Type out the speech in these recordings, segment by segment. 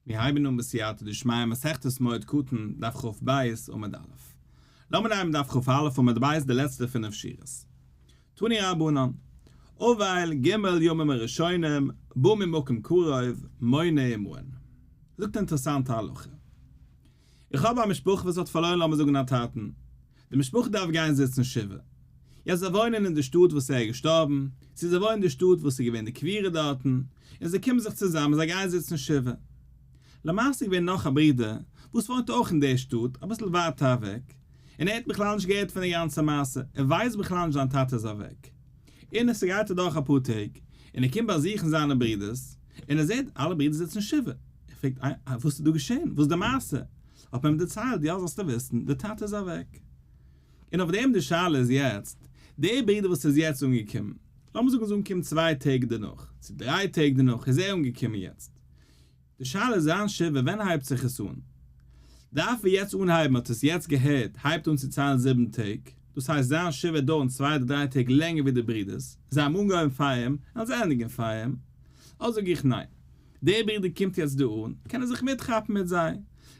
מיר הייבן אן בסייעתא דשמיא מסכת מועד קטן, דף כ"ב, עמוד א'. לאמיר נעמען דף כ"א עמוד ב' די לעצטע פינף שורות. תנו רבנן, אבל ג' ימים הראשונים בא ממקום קרוב מונה עמהן. זאגט א אינטערעסאנטע הלכה. איך האב א משפחה וואס האט פארלוירן לאמיר זאגן א טאטן, די משפחה דארף גיין זיצן שבעה. יעצט זיי וואוינען אין די שטאט וואס ער איז געשטארבן, צו זיי וואוינען אין די שטאט וואס איז געווען די קבירה דארטן, און זיי קומען זיך צוזאמען זיי גייען זיצן שבעה. למעשה איז געווען נאך א ברודער וואס וואוינט אויך אין די שטאט אביסל ווייטער אוועק, און ער האט בכלל נישט געהערט פון די גאנצע מעשה, ער ווייסט בכלל נישט זיין טאטע איז אוועק. און עס גייט אדורך אפאר טעג, און ער קומט באזוכן זיינע ברודערס, און ער זעט אלע ברודערס זיצן שבעה. ער פרעגט איי וואס איז דא געשען, וואס איז די מעשה? האט מען אים דערציילט, יא זאלסטו וויסן, דער טאטע איז אוועק. און אויף דעם די שאלה איז יעצט, דער ברודער וואס איז יעצט אנגעקומען, לאמיר זאגן איז אנגעקומען צוויי טעג דערנאך, צו דריי טעג דערנאך איז ער אנגעקומען יעצט, די שאלה איז זיין שבעה ווען הייבט זיך עס אן? דארף ער יעצט אנהייבן האט עס יעצט געהערט הייבט אן צו ציילן זיבן טעג, דאס הייסט זיין שבעה דויערן צוויי אדער דריי טעג לענגער ווי די ברודערס, זיי האבן אנגעהויבן פאר אים, און זיי ענדיגן פאר אים, אדער זאג איך ניין, דער ברודער קומט יעצט דא אן, קען ער זיך מיטכאפן מיט זיי.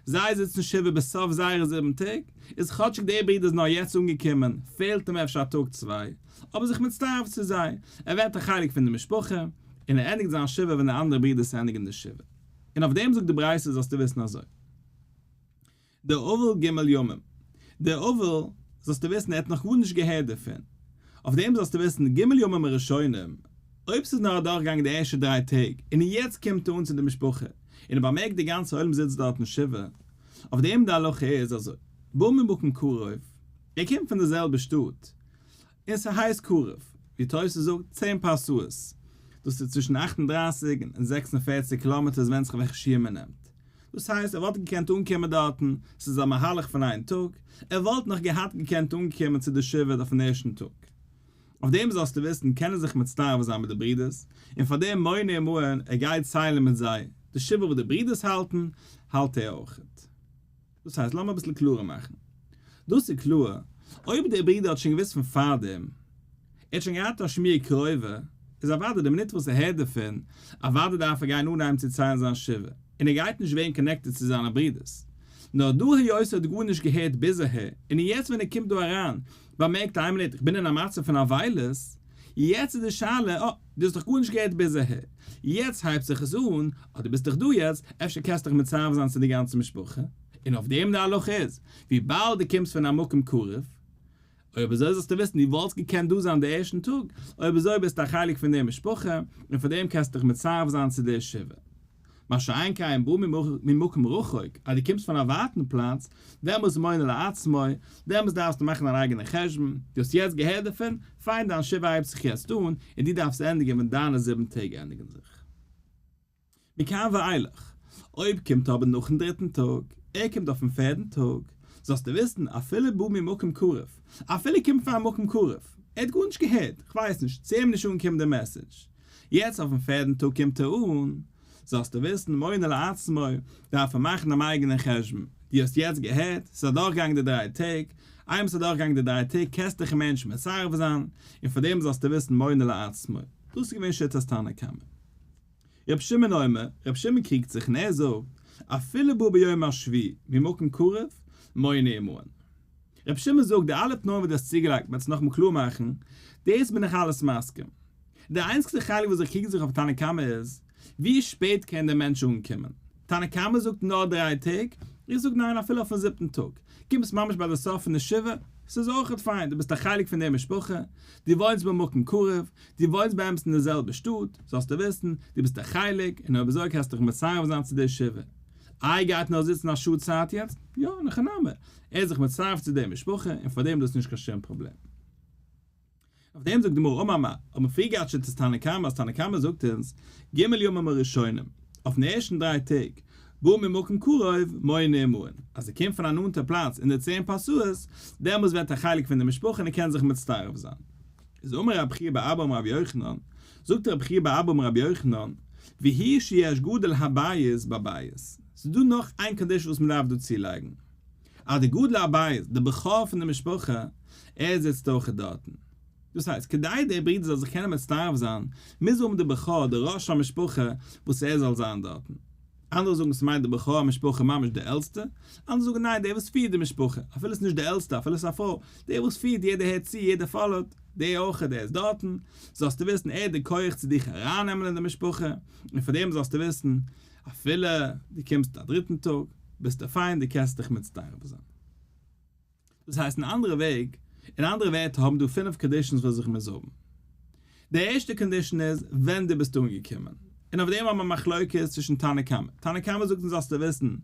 זיי זיצן שבעה בסוף זייערע זיבן טעג, איז כאטשיג דער ברודער איז נאר יעצט אנגעקומען, פעלט אים אפשר א טאג צוויי, אבער זיך מצטרף צו זיי, ער ווערט א חלק פון די משפחה, און ער ענדיגט זיין שבעה ווען די אנדערע ברודערס ענדיגן די שבעה. און אויף דעם זאגט די ברייתא זאלסטו וויסן אזוי. דער אבל ג' ימים. דער אבל, זאלסטו וויסן, ער האט נאך גארנישט געהערט דערפון. אויף דעם זאלסטו וויסן, ג' ימים הראשונים, אויב ס'איז נאר אדורכגעגאנגען די ערשטע דריי טעג, און יעצט קומט ער אן צו די משפחה, און ער באמערקט די גאנצע עולם זיצט דארטן שבעה, אויף דעם די הלכה איז אזוי, בא ממקום קרוב, ער קומט פון די זעלבע שטאט, און ס'הייסט קרוב, ווי תוס' זאגט, צען פרסאות, דאס איז צווישן 38 און 46 קילאמעטערס ווענדט זיך וועלכע שיעור מ'נעמט. דאס הייסט ער וואלט געקענט אנקומען דארטן, ס'איז א מהלך פון איין טאג, ער וואלט נאך געהאט געקענט אנקומען צו די שבעה אויפן ערשטן טאג. אויף דעם זאלסטו וויסן קען ער זיך מצטרף זיין מיט די ברידערס, און פאר דעם מונה עמהן, ער גייט ציילן מיט זיי, די שבעה וואס די ברידערס האלטן, האלט ער אויכעט. דאס הייסט, לאמיר אביסל קלארער מאכן. דאס איז קלאר, אויב דער ברודער האט שוין געוואוסט פון פארדעם, ער האט שוין געהאט א שמועה קרובה, איז אוודאי די מינוט וואס ער הערט דערפון, אוודאי דארף ער גיין אנהייבן צו ציילן זיין שבעה, און ער גייט נישט ווערן connected צו זיינע ברודערס. נאר דא היות ער האט גארנישט געהערט ביז אהער, און יעצט ווען ער קומט דא אריין, באמערקט ער איין מינוט, איך בין אין א מצב פון אבילות, יעצט איז די שאלה, אה, דו האסט דאך גארנישט געהערט ביז אהער, יעצט הייבט זיך עס אן, אה דו ביסט דאך דא יעצט, אפשר קענסטו דיך מצרף זיין צו די גאנצע משפחה, און אויף דעם די הלכה איז, וויבאלד דו קומסט פון א מקום קרוב, אויב אזוי זאלסטו וויסן דו וואלסט געקענט דא זיין די ערשטן טאג, אויב אזוי ביסטו א חלק פון די משפחה, און פאר דעם קענסטו דיך מצרף זיין צו די שבעה. מה שאין כן בא ממקום רחוק, אז דו קומסט פון א ווייטן פלאץ, דעמאלס מונה לעצמו, דעמאלס דארפסטו מאכן דיין אייגענע חשבון, דו האסט יעצט געהערט דערפון, פיין דיין שבעה הייבט זיך יעצט אן, און דו דארפסט ענדיגן ווען דיינע זיבן טעג ענדיגן זיך. מכאן ואילך, אויב קומט אבער נאכן דריטן טאג, ער קומט אויפן פערדן טאג, זאלסטו וויסן, אפילו בא ממקום קרוב, אפילו קומט פון א מקום קרוב, ער האט גארנישט געהערט, כ'ווייס נישט, צו אים נישט אנגעקומען די message, יעצט אויפן פערדן טאג קומט ער אן, זאלסטו וויסן, מונה לעצמו, דארף ער מאכן דעם אייגענעם חשבון, דו האסט יעצט געהערט, ס'איז אדורכגעגאנגען די דריי טעג, איינמאל ס'איז אדורכגעגאנגען די דריי טעג קענסטו דיך מער נישט מצרף זיין, און פאר דעם זאלסטו וויסן מונה לעצמו. דאס איז געווען שיטת תנא קמא. רבי שמעון אומר, רבי שמעון קריגט זיך און ער זאגט, אפילו בא ביום השביעי ממקום קרוב, מונה עמהן. רבי שמעון זאגט, די אלע תנאים וואס דו האסט צוגעלייגט, מ'וועט עס נאכאמאל קלאר מאכן, דאס בין איך אלעס מסכים. די איינציגסטע חלק וואס איך קריג זיך אויף תנא קמא איז, ווי שפעט קען דער מענטש אנקומען? תנא קמא זאגט נאר דריי טעג, איך זאג ניין אפילו אויפן זיבטן טאג, קומסט ממש ביי די סוף פון די שבעה, ס'איז אויכעט פיין, דו ביסט א חלק פון די משפחה, דו וואוינסט במקום קרוב, דו וואוינסט באמת אין די זעלבע שטאט, זאלסטו וויסן, דו ביסט א חלק, און אויב אזוי קענסטו דיך מצרף זיין צו די שבעה. איי גייט נאר זיצן א שעה צייט יעצט? יא, אין הכי נמי, ער איז זיך מצרף צו די משפחה, און פאר דעם איז דאס נישט קיין שום פראבלעם. אויף דעם זאגט די גמרא אמר מר, האט מען פריער געהאט שיטת תנא קמא אז תנא קמא זאגט אונז ג' ימים הראשונים, אויפן ערשטן דריי טעג, בא ממקום קרוב מונה עמהן, אז ער קומט פון א נאנטע פלאץ אין די צען פרסאות, דעמאלס ווערט ער חלק פון די משפחה און ער קען זיך מצטרף זיין. איז אמר רב חייא בר אבא אמר רבי יוחנן, זאגט רב חייא בר אבא אמר רבי יוחנן, והוא שיש גדול הבית בבית, ס'איז דא נאך איין condition וואס מ'דארף דא צולייגן, אז די גדול הבית, די בכור פון די משפחה, ער זיצט אויך דארטן. דאס הייסט, כדי דער ברודער זאל זיך קענען מצטרף זיין, מוז האבן די בכור, די ראש המשפחה, וואס ער זאל זיין דארטן. אנדערע זאגן ס'מיינט די בכור המשפחה ממש די עלטסטע, אנדערע זאגן ניין דער וואס פירט די משפחה, אפילו ס'נישט די עלטסטע אפילו ס'איז א פרוי, דער וואס פירט יעדער הערט צו יעדער follow ט, דער אויך דער איז דארטן, זאלסטו וויסן ער האט די כח צו דיך ארייננעמען אין די משפחה, און פאר דעם זאלסטו וויסן אפילו דו קומסט א דריטן טאג ביסטו פיין דו קענסט דיך מצטרף זיין. דאס הייסט אין אנדערע וועג, אין אנדערע ווערטער האבן דא פינף conditions וואס איך מוז האבן. די ערשטע condition איז ווען דו ביסט אנגעקומען, און אויף דעם האבן מיר מחלוקת צווישן תנא קמא, תנא קמא זאגט אונז זאלסטו וויסן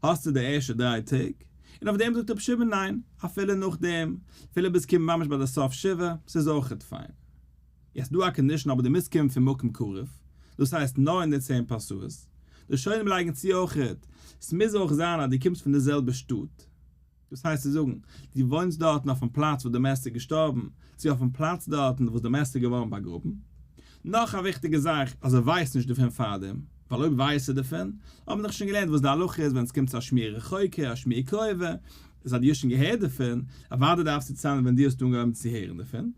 האסטו די ערשטע דריי טעג, און אויף דעם זאגט רבי שמעון ניין, אפילו נאכדעם, אפילו ביסט קומען ממש ביי די סוף שבעה, ס'איז אויכעט פיין. יעצט דא א condition אבער דו מוזט קומען פון מקום קרוב, דאס הייסט נאר אין די צען פרסאות, די ראשונים לייגן צו אויכעט, ס'מוז אויך זיין אז דו קומסט פון די זעלבע שטאט. דאס הייסט צו זאגן, דו וואוינסט דארטן אויפן פלאץ וואס די מת איז געשטארבן, צו אויפן פלאץ דארטן וואס די מת איז געווארן באגראבן. נאך א וויכטיגע זאך, אז ער ווייסט נישט דערפון פארדעם, ווייל אויב ווייסט ער דערפון, האבן מיר דאך שוין געלערנט וואס די הלכה איז ווען עס קומט צו א שמועה רחוקה, א שמועה קרובה, איז אז דו האסט שוין געהערט דערפון, אוודאי דארפסטו ציילן ווען דו האסט אנגעהויבן צו הערן דערפון.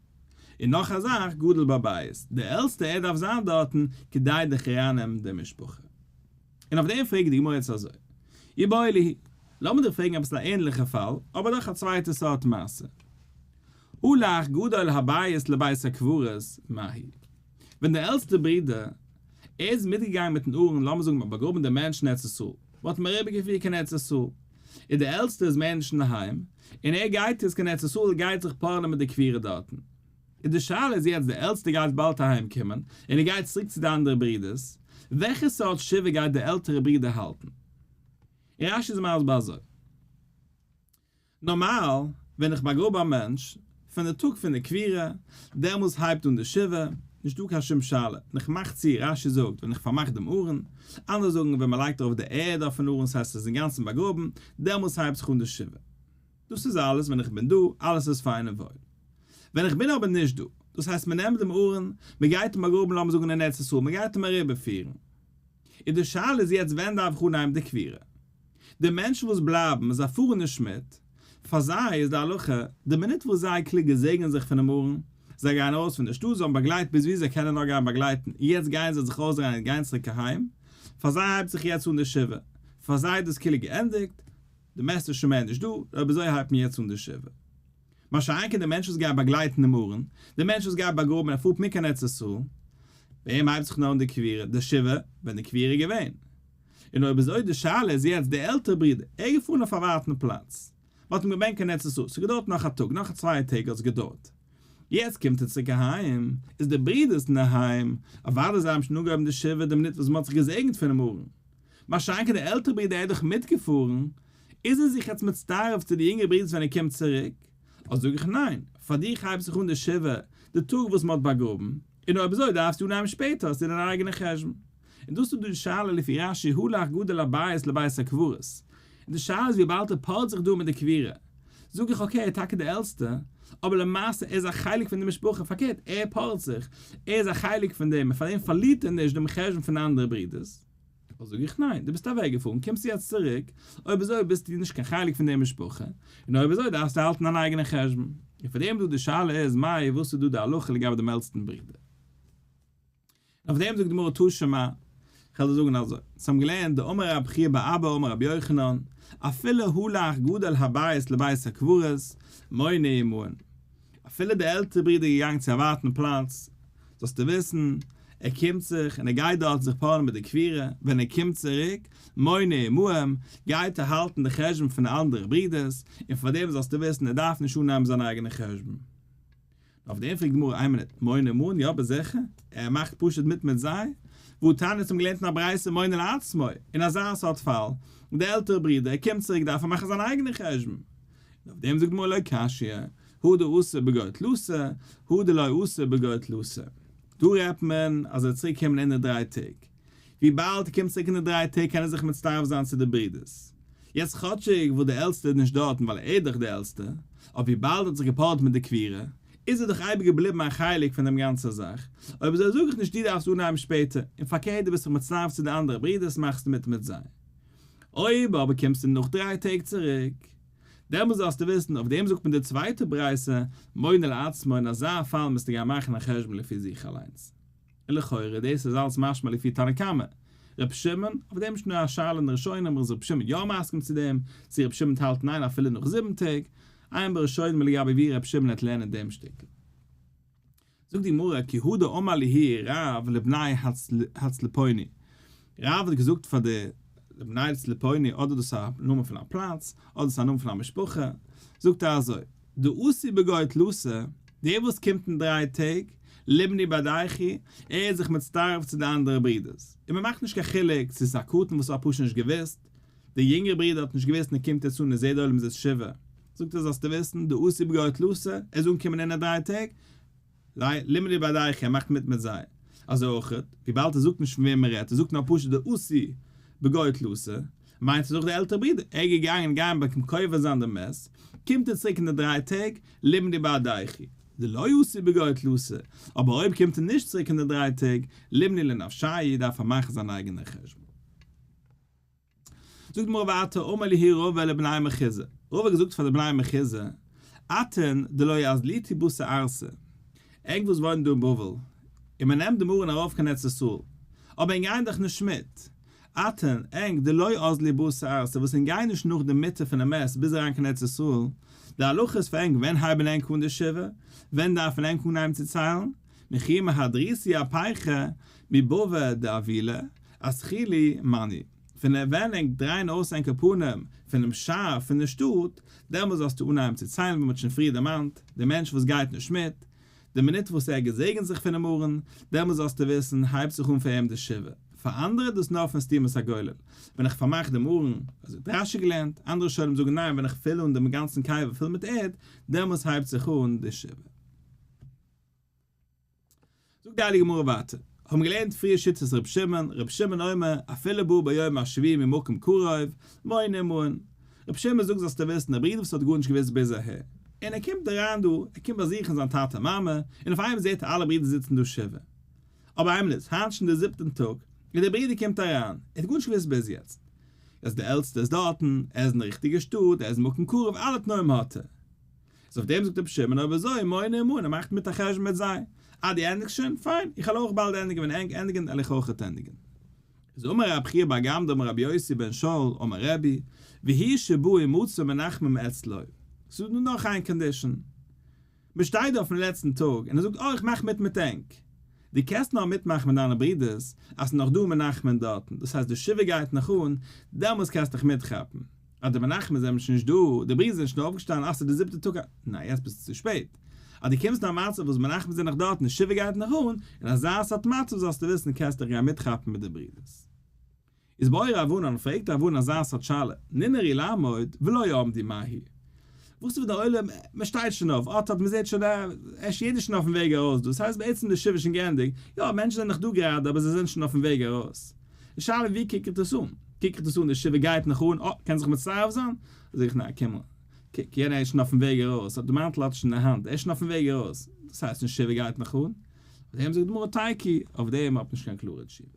און נאך א זאך, גדול בבית, דער עלטסטער ער דארף זיין דארטן כדי דיך ארייננעמען די משפחה. און אויף דעם פרעגט די גמרא יעצט אזוי, איבעיא להו, לאמיר דיך פרעגן עפעס א ענליכע פאל, אבער דאך א צווייטע סארט מעשה. הלך גדול הבית לבית הקברות, מהו? ווען דער עלטסטער ברודער, ער איז מיטגעגאנגען מיטן ארון, לאמיר זאגן מ'האט באגראבן דעם מענטש אין ארץ ישראל, מ'האט אים אריבערגעפירט קיין ארץ ישראל, און דער עלטסטער איז מער נישט אינדערהיים, און ער גייט יעצט קיין ארץ ישראל, גייט זיך פארענען מיט די קבורה דארטן. און די שאלה איז יעצט, דער עלטסטער גייט באלד אהיים קומען, און ער גייט צוריק צו די אנדערע ברודערס, וועלכע סארט שבעה גייט דער עלטערע ברודער האלטן? און רש"י איז מסביר אזוי, נארמאל ווען איך באגראב א מענטש, פון די טאג פון די קבירה, דעמאלס הייבט אן די שבעה, נישט דא קיין שום שאלה, ווען איך מאך צו, רש"י זאגט, ווען איך פארמאך דעם ארון, אנדערע זאגן ווען מען לייגט ארויף די ערד אויפן ארון ס'הייסט ס'איז אינגאנצן באגראבן, דעמאלס הייבט זיך אן די שבעה. דאס איז אלעס ווען איך בין דא, אלעס איז פיין און וואויל. ווען איך בין אבער נישט דא, דאס הייסט מען נעמט דעם ארון, מען גייט אים באגראבן לאמיר זאגן אין ארץ ישראל, מען גייט אים אריבערפירן. און די שאלה איז יעצט ווען דארף איך אנהייבן די קבירה? די מענטשן וואס בלייבן, זיי פארן נישט מיט, פאר זיי איז די הלכה, די מינוט וואס זיי קלוג געזעגענען זיך פונעם ארון, זיי גייען ארויס פון די שטאט, זיי האבן באגלייט ביז וואו זיי קענען נאר גיין באגלייטן, און יעצט גייען זיי זיך אויסדרייען און גיין צוריק אהיים, פאר זיי הייבט זיך יעצט אן די שבעה, פאר זיי איז דאס כאילו געענדיגט, די מת איז שוין מער נישט דא, אויב אזוי הייבט מען יעצט אן די שבעה. מה שאין כן די מענטש וואס גייט באגלייטן דעם ארון, די מענטש וואס גייט באגראבן ער פארט מיט קיין ארץ ישראל, ביי אים הייבט זיך נאר אן די קבירה, די שבעה, ווען די קבירה איז געווען. און אויב אזוי די שאלה איז יעצט די עלטערע ברודער, ער איז געפארן אויף א ווייטן פלאץ, מען האט אים געברענגט קיין ארץ ישראל, ס'האט געדויערט נאך א טאג, נאך צוויי טעג האט עס געדויערט, יעצט קומט ער צוריק אהיים, איז די ברודערס אינדערהיים, אוודאי זיי האבן שוין אנגעהויבן די שבעה די מינוט וואס מען האט זיך געזעגנט פונעם ארון, מה שאין כן דער עלטערע ברודער ער איז דאך מיטגעפארן, איז ער זיך יעצט מצטרף צו די יונגערע ברודערס ווען ער קומט צוריק? אדער זאג איך ניין, פאר דיך הייבט זיך אן די שבעה די טאג וואס מען האט באגראבן, און אויב אזוי דארפסטו אנהייבן שפעטער האסטו דיין אייגענע חשבון. און דאס איז דא די שאלה לפי רש"י הלך גדול הבית לבית הקברות, און די שאלה איז וויבאלד ער פארט זיך דא מיט די קבירה, זאג איך okay ער איז טאקע די עלטסטע, אבער למעשה ער איז א חלק פון די משפחה, פארקערט ער פארט זיך, ער איז א חלק פון דעם, און פאר דעם פארלירט ער נישט דעם חשבון פון די אנדערע ברודערס. אבער זאג איך ניין, דו ביסט אוועק געפארן, קומסטו יעצט צוריק, אויב אזוי ביסטו נישט קיין חלק פון די משפחה, און אויב אזוי דארפסטו האלטן אן אייגענע חשבון. און פאר דעם דא די שאלה איז מאי וואס איז דא די הלכה לגבי דעם עלטסטן ברודער. און אויף דעם זאגט די גמרא תא שמע, כ'וועל דיר זאגן אזוי, אונז האבן געלערנט דאמר רב חייא בר אבא אמר רבי יוחנן, אפילו הלך גדול הבית לבית הקברות, מונה עמהן. אפילו דער עלטערע ברודער איז געגאנגען צו א ווייטן פלאץ, זאלסטו וויסן, ער קומט זיך און ער גייט דארט זיך פארען מיט די קבירה, ווען ער קומט צוריק, מונה עמהם, גייט ער האלטן די חשבון פון די אנדערע ברודערס, און פאר דעם זאלסטו וויסן, ער דארף נישט אננעמען זיין אייגענע חשבון. אויף דעם פרעגט די גמרא, איין מינוט, מונה עמהן, יא ביסט זיכער? ער מאכט פשוט מיט מיט זיי? והא תניא האט געלערנט אין א ברייתא מונה לעצמו, אין אזא סארט פאל, די עלטערע ברודער, ער קומט צוריק דארף ער מאכן זיין אייגענע חשבון. און אויף דעם זאגט די גמרא לא קשיא, הא דאתא בגו תלתא, הא דלא אתא בגו תלתא. דא רעדט מען אז ער וועט צוריק קומען אין די דריי טעג. וויבאלד ער קומט צוריק אין די דריי טעג קען ער זיך מצטרף זיין צו די ברודערס. יעצט כאטשיג וואס די עלטסטע איז נישט דארטן ווייל ער איז דאך די עלטסטע, אבער וויבאלד ער האט זיך געפארט מיט די קבירה, איז ער דאך אייביג געבליבן א חלק פון דעם גאנצע זאך, אויב אזוי זאג איך נישט דו דארפסט אנהייבן שפעטער, און פארקערט דו ביסט זיך מצטרף צו די אנדערע ברודערס מאכסטו מיט מיט זיי. אויב אבער קומסטו נאך דריי טעג צוריק, דעמאלס זאלסטו וויסן, אויף דעם זאגט מען די צווייטע ברייתא, מונה לעצמו, אין אזא פאל מוזטו גיין מאכן א חשבון לפי זיך אליינס. און לכאורה דאס איז אלץ משמע לפי תנא קמא. ר' שמעון, אויף דעם איז שוין דא א שאלה אין די ראשונים איז ר' שמעון יא מסכים צו דעם, צו ר' שמעון האלט ניין אפילו נאך זיבן טעג, עיין בראשונים לגבי ווי ר' שמעון העט לערנען דעם שטיקל. זאגט די גמרא כי הא דאמר להו רב לבני הצלפוני, רב האט געזאגט פאר די לבני הצלפוני אדער דאס איז א נאמען פון א פלאץ, אדער ס'איז א נאמען פון א משפחה, זאגט ער אזוי, דאתי בגו תלתא, דער וואס קומט אין דריי טעג, לימני בהדייכו, ער איז זיך מצטרף צו די אנדערע ברידערס, און מען מאכט נישט קיין חילוק צו ס'איז א קטן וואס האט פשוט נישט געוואוסט, דער יונגער ברודער האט נישט געוואוסט און ער קומט יעצט אן און זעט די עולם זיצט שבעה, זאגט ער זאלסטו וויסן, דאתי בגו תלתא, ער איז אנגעקומען אין די דריי טעג, לימני בהדייכו, ער מאכט מיט מיט זיי. אזוי אויך, וויבאלד ער זאגט נישט פון וועם ער רעדט, ער זאגט נאר פשוט דאתי בגו תלתא, מיינט עס אויך די עלטערע ברודער, ער איז געגאנגען גיין באקומען קובר זיין דעם מת, קומט ער צוריק אין די דריי טעג, לימני בהדייכו. דלא אתי בגו תלתא, אבער אויב קומט ער נישט צוריק אין די דריי טעג, לימני לנפשיה, דארף ער מאכן זיין אייגענע חשבון. זאגט די גמרא ווייטער אמר להו רבא לבני מחוזא, רבא האט געזאגט פאר די בני מחוזא, אתון דלא אזליתו בתר ערסא, ענק וואס וואוינען דא אין בבל, און מען נעמט דעם ארון ארויף קיין ארץ ישראל, אבער ענק גייען דאך נישט מיט, אתון, ענק דלא אזלי בתר ערסא וואס ענק גייען נישט נאך די מיטה פונעם מת ביז אריין קיין ארץ ישראל, די הלכה איז פאר ענק ווען הייבן ענק אן די שבעה, ווען דארפן ענק אנהייבן צו ציילן, מכי מהדריתו אפייכו מבבא דאבילא, אתחילו מנו, פון ווען ענק דרייען אויס ענקער פנים פונעם שער פון די שטאט, דעמאלס זאלסטו אנהייבן צו ציילן ווי מ'האט שוין פריער דערמאנט, דער מענטש וואס גייט נישט מיט, די מינוט וואס ער געזעגנט זיך פונעם ארון, דעמאלס זאלסטו וויסן, הייבט זיך אן פאר אים די שבעה. פאר אנדערע איז דאס נאר פון סתימת הגולל, ווען איך פארמאך דעם ארון, אזוי האט רשי געלערנט, אנדערע ראשונים זאגן ניין, ווען איך פיל אן דעם גאנצן קבר פול מיט ערד, דעמאלס הייבט זיך אן די שבעה. זאגט די הייליגע גמרא ווייטער, האבן געלערנט פריער שיטת ר' שמעון, ר' שמעון אומר, אפילו בא ביום השביעי ממקום קרוב, מונה עמהן. ר' שמעון זאגט זאלסטו וויסן, דער ברודער וואס האט גארנישט געוואוסט ביז אהער, און ער קומט אריין דא, ער קומט באזוכן זיין טאטע מאמע, און אויף איינמאל זעט ער אלע ברידער זיצן דא שבעה. אבער איינמאל איז היינט שוין דער זיבטן טאג, און דער ברודער קומט אריין, ער האט גארנישט געוואוסט ביז יעצט. יעצט דער עלטסטער איז דארטן, ער איז אין די ריכטיגע שטאט, ער איז מקום קרוב, אלע תנאים האט ער. איז אויף דעם זאגט רבי שמעון אויב אזוי מונה עמהן ער מאכט מיט א חשבון מיט זיי, אה דו ענדיגסט שוין? פיין, איך וועל אויך באלד ענדיגן ווען ענק ענדיגן וועל איך אויכעט ענדיגן. איז אמר רב חייא בר גמדא אמר רבי יוסי בן שאול אמר רבי, והוא שבא ומצא מנחמים אצלו, ס'איז דא נאך איין condition, מ'שטייט דא אויפן לעצטן טאג און ער זאגט אה איך מאך מיט מיט ענק, דו קענסט נאר מיטמאכן מיט דיינע ברודערס אז ס'איז נאך דא מנחמים דארטן, דאס הייסט די שבעה גייט נאך אן, דעמאלס קענסטו דיך מיטכאפן. אז די מנחמים זענען שוין נישט דא, די ברידער זענען שוין אויפגעשטאנען אז ס'איז די זיבטע טאג, ניין יעצט ביסטו צו שפעט. אז דו קומסט אין א מצב וואס מנחמים זענען נאך דארט און די שבעה גייט נאך אן, אין אזא סארט מצב זאלסטו וויסן קענסט דיך גיין מיטכאפן מיט די ברידערס. איז בעי רב ענן, פרעגט רב ענן אזא סארט שאלה, ננערו לעמוד ולא עמדו מהו. וואס איז ווען דער עולם, מען שטייט שוין אויף, אט אט מען זעט שוין ערשט יעדער שוין אויפן וועג ארויס, דאס הייסט בעצם די שבעה איז שוין געענדיגט, יא מענטשן זענען נאך דא גראדע אבער זיי זענען שוין אויפן וועג ארויס. די שאלה ווי קוק איך דאס אן? קוק איך דאס אן די שבעה גייט נאך אן, אה קען זיך מצטרף זיין? זאג איך ניין קום אן, קוק יענער איז שוין אויפן וועג ארויס, האט די מאנטל האט שוין אין די האנט, ער איז שוין אויפן וועג ארויס, דאס הייסט נישט שבעה גייט נאך אן? אויף דעם זאגט די גמרא תיקו, אויף דעם האט מען נישט קיין קלארע תשובה.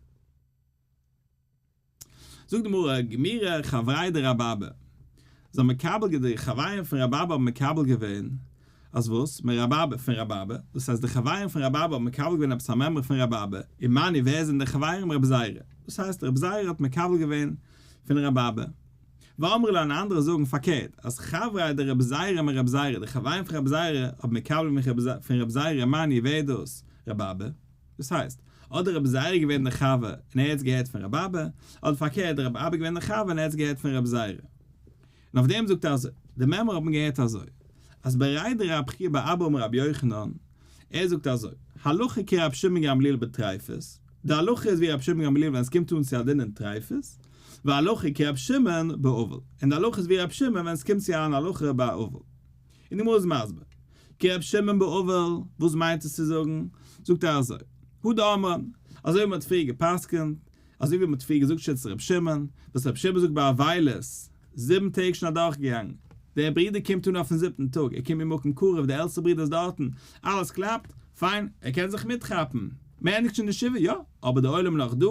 זאגט די גמרא, גמירי חברי דרבי אבא, זיי האבן מקבל געווען, די חברים פון רבי אבא האבן מקבל געווען, אז וואס? מרבי אבא, פון רבי אבא, דאס הייסט די חברים פון רבי אבא האבן מקבל געווען עפעס א מימרא פון רבי אבא, ומני ווער זענען די חברים? רבי זירא, דאס הייסט רבי זירא האט מקבל געווען פון רבי אבא. ואמרי לה און אנדערע זאגן פארקערט, אז חברי דרבי זירא מרבי זירא, די חברים פון רבי זירא האבן מקבל געווען פון רבי זירא ומני ווער איז דאס? רבי אבא. דאס הייסט, אדער רבי זירא געווען דער חבר און ער האט עס געהערט פון רבי אבא, אדער פארקערט רבי אבא געווען דער חבר און ער האט עס געהערט פון רבי זירא. און אויף דעם זאגט ער אזוי, די מימרא האט מען געהערט אזוי, אז בריה דרב חייא בר אבא אמר רבי יוחנן, ער זאגט אזוי, הלכה כרבי שמעון גמליאל בטריפות, די הלכה איז ווי רבי שמעון גמליאל ווען עס קומט אן צו א דין אין טריפות, והלכה כרבי שמעון באבל, און די הלכה איז ווי רבי שמעון ווען עס קומט צו אן הלכה ביי אבל. און די גמרא איז מסביר, כרבי שמעון באבל, וואס מיינט עס צו זאגן? זאגט ער אזוי, הא דאמרן, אזוי ווי מען האט פריער גע'פסק'נט, אזוי ווי מען האט פריער געזאגט שיטת רבי שמעון, וואס רבי שמעון זאגט ביי אבילות, זיבן טעג שוין אדורכגעגאנגען, דער ברודער קומט אן אויפן זיבטן טאג, ער קומט ממקום קרוב, דער עלטסטער ברודער איז דארטן, אלעס קלאפט, פיין, ער קען זיך מיטכאפן, מען ענדיגט שוין די שבעה, יא, אבער דער עולם נאך דא,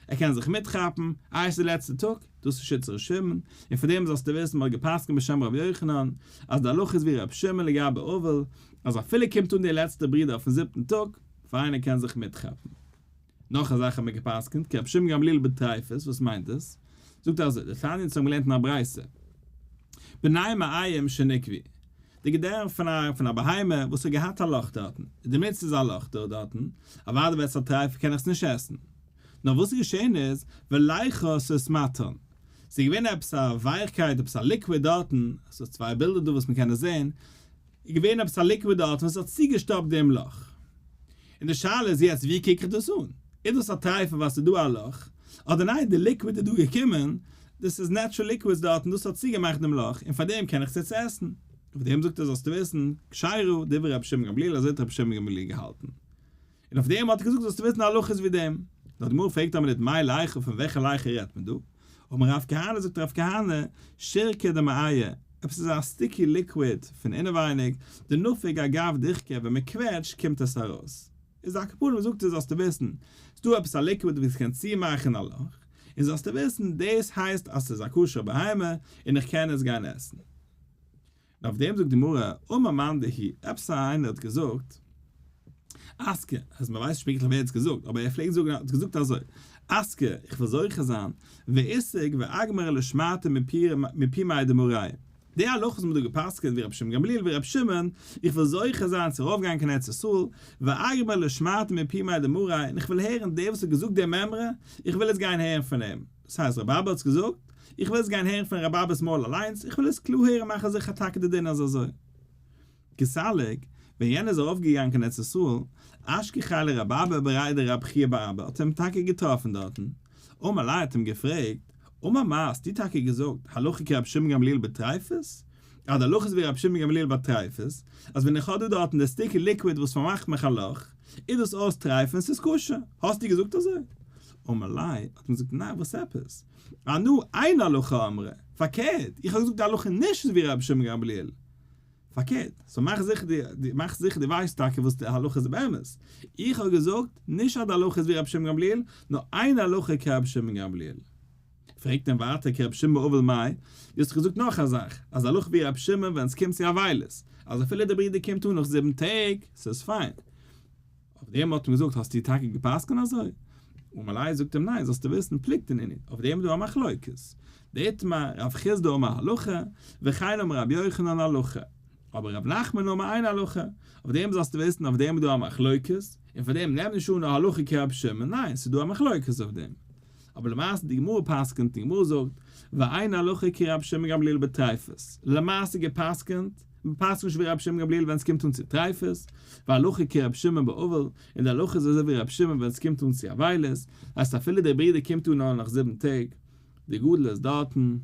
ער קען זיך מיטכאפן, איי עס איז די לעצטע טאג, דאס איז שיטת ר' שמעון, און פון דעם זאלסטו וויסן מ'האט גע'פסק'נט בשם ר' יוחנן, אז די הלכה איז ווי ר' שמעון לגבי אבל, אז אפילו קומט אן דער לעצטער ברודער אויפן זיבטן טאג, פיין ער קען זיך מיטכאפן. נאך א זאך האט מען גע'פסק'נט, כרבי שמעון גמליאל בטריפות, וואס מיינט דאס? זאגט ער אזוי, דתניא אונז האבן געלערנט אין א ברייתא, בני מעיים שניקבו, די געדערים פון א פון א בהמה וואס האט געהאט א לאך דארטן, און די מינוט ס'איז א לאך דא דארטן, אוודאי ווערט עס א טרייפה קען איך עס נישט עסן. נאר וואס איז געשען איז, וליחה סתמתן, ס'איז געווען עפעס א ווייכקייט, עפעס א liquid דארטן, ס'איז צוויי בילדער דא וואס מ'קען עס זען, איז געווען עפעס א liquid דארטן וואס האט צוגעשטאפט דעם לאך. און די שאלה איז יעצט ווי קוק איך דאס אן? איז דאס א טרייפה ווייל ס'איז דא א לאך? אדער ניין די liquid איז דא געקומען, דאס איז natural liquids דארט און דאס האט צוגעמאכט דעם לאך און פארדעם קען איך עס יעצט עסן. אויף דעם זאגט ער זאלסטו וויסן, כשרה, דברי רבי שמעון גמליאל אזוי האט רבי שמעון גמליאל געהאלטן. און אויף דעם האט ער געזאגט זאלסטו וויסן הלכה איז ווי דעם. נאר די גמרא פרעגט א מינוט מאי ליחה פון וועלכע ליחה רעדט מען דא? אמר רב כהנא זאגט רב כהנא, שירקא דמעיא, עפעס איז א sticky liquid פון אינעווייניג, דנפיק אגב דיחקא ווען מען קוועטשט קומט עס ארויס. איז על כל פנים זאגט ער זאלסטו וויסן, ס'דא עפעס א liquid וואס קען צומאכן א לאך, און זאלסטו וויסן דאס הייסט אז ס'איז א כשר'ע בהמה און איך קען עס גיין עסן. און אויף דעם זאגט די גמרא, אמר מאן דהוא, עפעס א איינער האט געזאגט, אזכי, אז מען ווייסט נישט פונקטליך ווער האט עס געזאגט, אבער ער פלעגט זאגן, האט געזאגט אזוי, אזכי, איך וויל זוכה זיין, ואשג ואגמרה לשמעתא מפומיה דמריה. די הלכה וואס מען האט דא גע'פסק'ענט ווי רבי שמעון גמליאל ווי רבי שמעון, איך וויל זוכה זיין צו ארויפגיין קיין ארץ ישראל, ואגמרה לשמעתא מפומיה דמריה, און איך וויל הערן דער וואס האט געזאגט די מימרא, איך וויל עס גיין הערן פון אים. דאס הייסט רבי אבא האט עס געזאגט, איך וויל עס גיין הערן פון רבי אבא'ס מויל אליינס, איך וויל עס קלאר הערן מאכן זיכער טאקע די דין איז אזוי. כי סליק, ווען יענער איז ארויפגעגאנגען קיין ארץ ישראל, אשכחיה לרבי אבא בריה דרב חייא בר אבא האט אים טאקע געטראפן דארטן, אמר ליה האט אים געפרעגט, אמר מר האסטו טאקע געזאגט הלכה כרבי שמעון גמליאל בטריפות? אז די הלכה איז ווי רבי שמעון גמליאל ביי טריפות, אז ווען איך האב דא דארטן די sticky liquid וואס פארמאכט מיך א לאך, איז דאס אויס טרייף און ס'איז כשר, האסטו געזאגט אזוי? אמר ליה, האט מען געזאגט ניין וואס עפעס? אנא אין הלכה אמרי, פארקערט, איך האב געזאגט די הלכה נישט איז ווי רבי שמעון גמליאל, פארקערט, so מאך זיכער די, מאך זיכער די ווייסט טאקע וואס די הלכה איז באמת, איך האב געזאגט נישט אז די הלכה איז ווי רבי שמעון גמליאל, נאר אין הלכה כרבי שמעון גמליאל. פרעגט אים ווייטער כרבי שמעון באבל מאי, דו האסט דאך געזאגט נאך א זאך, אז הלכה ווי רבי שמעון ווען עס קומט צו אבילות, אז אפילו די ברודער קומט אן נאך זיבן טעג, ס'איז פיין. אויף דעם האט מען געזאגט האסטו טאקע גע'פסק'נט אזוי? אמר ליה זאגט אים ניין זאלסטו וויסן פלוגתא נינהו, אויף דעם איז דא א מחלוקת, דאיתמר רב חסדא אמר הלכה, וכן אמר רבי יוחנן הלכה, אבער רב נחמן אמר אין הלכה, אויף דעם זאלסטו וויסן אויף דעם איז דא א מחלוקת, און פאר דעם נעם נישט אן הלכה כרבי שמעון, ניין ס'איז דא א מחלוקת אויף דעם. אבער למעשה די גמרא פסק'נט, די גמרא זאגט, ואין הלכה כרבי שמעון גמליאל בטריפות, למעשה גע'פסק'נט, מען פסק'נט נישט ווי רבי שמעון גמליאל ווען עס קומט אן צו טריפות, והלכה כרבי שמעון באבל, און די הלכה איז אזוי ווי רבי שמעון ווען עס קומט אן צו אבילות, הייסט אפילו דער ברודער קומט אן נאר נאך זיבן טעג, די גדול איז דארטן.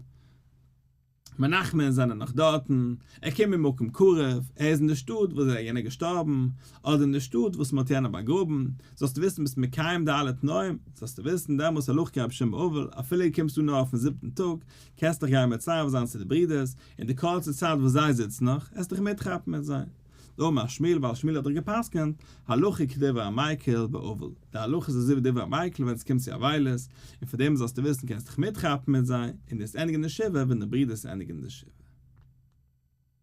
מנחמען זענען נאך דארטן, ער קומט ממקום קרוב, ער איז אין די שטאט וואס איז יענער געשטארבן, אדער אין די שטאט וואס מען האט יענעם באגראבן, זאלסטו וויסן ביסט מקיים די אלע תנאים, זאלסטו וויסן דעמאלס הלכה כרבי שמעון באבל, אפילו קומסטו נאר אויפן זיבטן טאג, קענסט דיך גיין מצרף זיין צו די ברידערס, אין די קורצע צייט וואס זיי זיצן נאך, עסט דיך מיטכאפן מיט זיי. דאמר שמואל ווייל שמואל האט דאך גע'פסק'נט, הלכה כדברי המיקל באבל, די הלכה איז אזוי ווי דברי המיקל ווען עס קומט צו אבילות, און פאר דעם זאלסטו וויסן קענסט דיך מיטכאפן מיט זיי, און דאס ענדיגן די שבעה ווען די ברידערס ענדיגן די שבעה.